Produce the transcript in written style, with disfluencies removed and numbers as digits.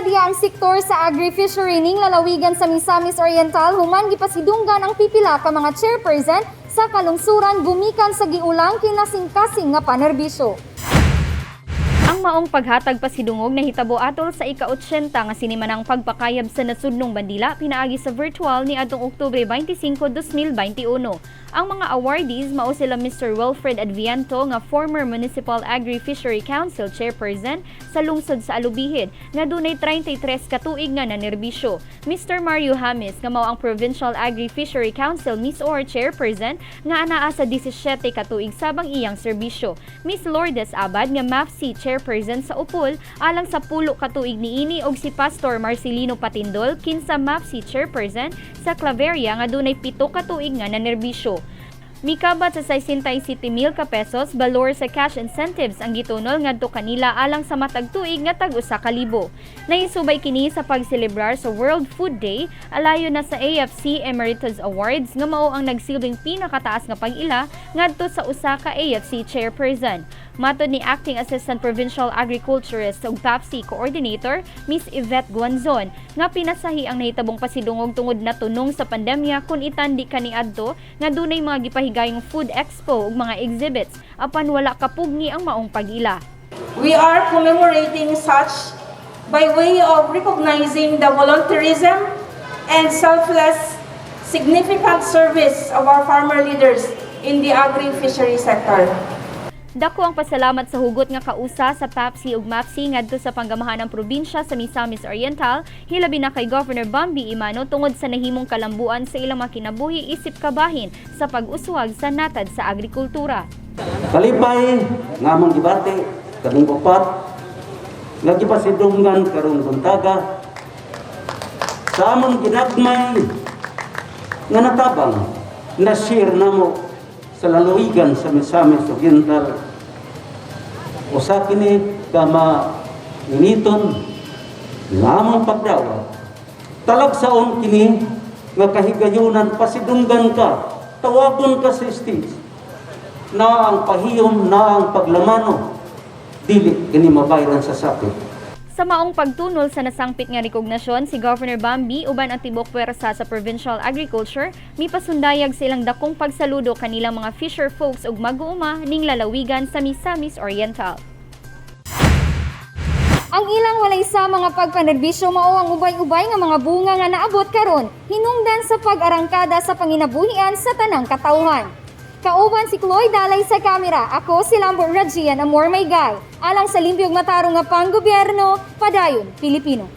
na diha ang sektor sa agri-fishery ning lalawigan sa Misamis Oriental human gipasidunggan ang pipila ka mga chairperson sa kalungsuran gumikan sa giulang kinasingkasing nga panerbisyo. Ang maong paghatag pasidungog nahitabo atol sa ika-80 nga sinimanang pagpakayab sa nasudnong bandila pinaagi sa virtual ni adtong Oktubre 25, 2021. Ang mga awardees mao sila Mr. Wilfred Adviento nga former Municipal Agri-Fishery Council Chairperson sa lungsod sa Alubijid nga dunay 33 ka tuig nga nanerbisyo. Mr. Mario Hamis nga mao ang Provincial Agri-Fishery Council MisOr Chairperson nga anaa sa 17 ka tuig sabang iyang serbisyo. Miss Lourdes Abad nga MAFC Chairperson sa Opol alang sa 10 ka tuig niini og si Pastor Marcelino Patindol kinsa MAFC Chairperson sa Claveria nga dunay 7 ka tuig nga nanerbisyo. Mikabat sa 67 mil ka pesos balor sa cash incentives ang gitunol ngadto kanila alang sa matag tuig nga tag 1,000. Nahisubay kini sa pagselebrar sa World Food Day alayo na sa AFC Emeritus Awards nga mao ang nagsilbing pinakataas nga pag-ila ngadto sa usa ka AFC chairperson. Matod ni Acting Assistant Provincial Agriculturist ug PAFC Coordinator Miss Yvette Guanzon nga pinasahi ang nahitabong pasidungog tungod natunong sa pandemya kun itandi kaniadto nga dunay mga gipahigayong food expo ug mga exhibits apan wala kapugni ang maong pag-ila. We are commemorating such by way of recognizing the volunteerism and selfless significant service of our farmer leaders in the agri-fishery sector. Dako ang pasalamat sa hugot nga kausa sa PAPC ug MAPC ngadto sa panggamahan ng probinsya sa Misamis Oriental, hilabi na kay Governor Bambi Emano tungod sa nahimong kalambuan sa ilang mga kinabuhi isip kabahin sa pag-uswag sa natad sa agrikultura. Kalipay nga among gibati kaming upat nga gipasidunggan karong buntaga sa among ginagmay nga natabang na share namo sa lalawigan sa Misamis Oriental. Usa kini ka mainiton nga among pagdawat. Talagsaon kini nga kahigayunan, pasidunggan ka, tawagon ka sa stage na ang pahiyom na ang paglamano, dili kini mabayran sa sakit. Sa maong pagtunol sa nasangpit nga rekognasyon, si Governor Bambi uban ang tibok puwersa sa Provincial Agriculture mipasundayag sa ilang dakong pagsaludo kanilang mga fisher folks ug mag-uuma ning lalawigan sa Misamis Oriental. Ang ilang walay sa mga pagpanerbisyo mao ang ubay-ubay nga mga bunga nga naabot karon hinungdan sa pag-arangkada sa panginabuhian sa tanang katawhan. Kauban si Chloe Dalay sa kamera, ako si Lambo Rajian Amor Maygay. Alang sa limpyong matarong nga panggobyerno, padayon, Pilipino.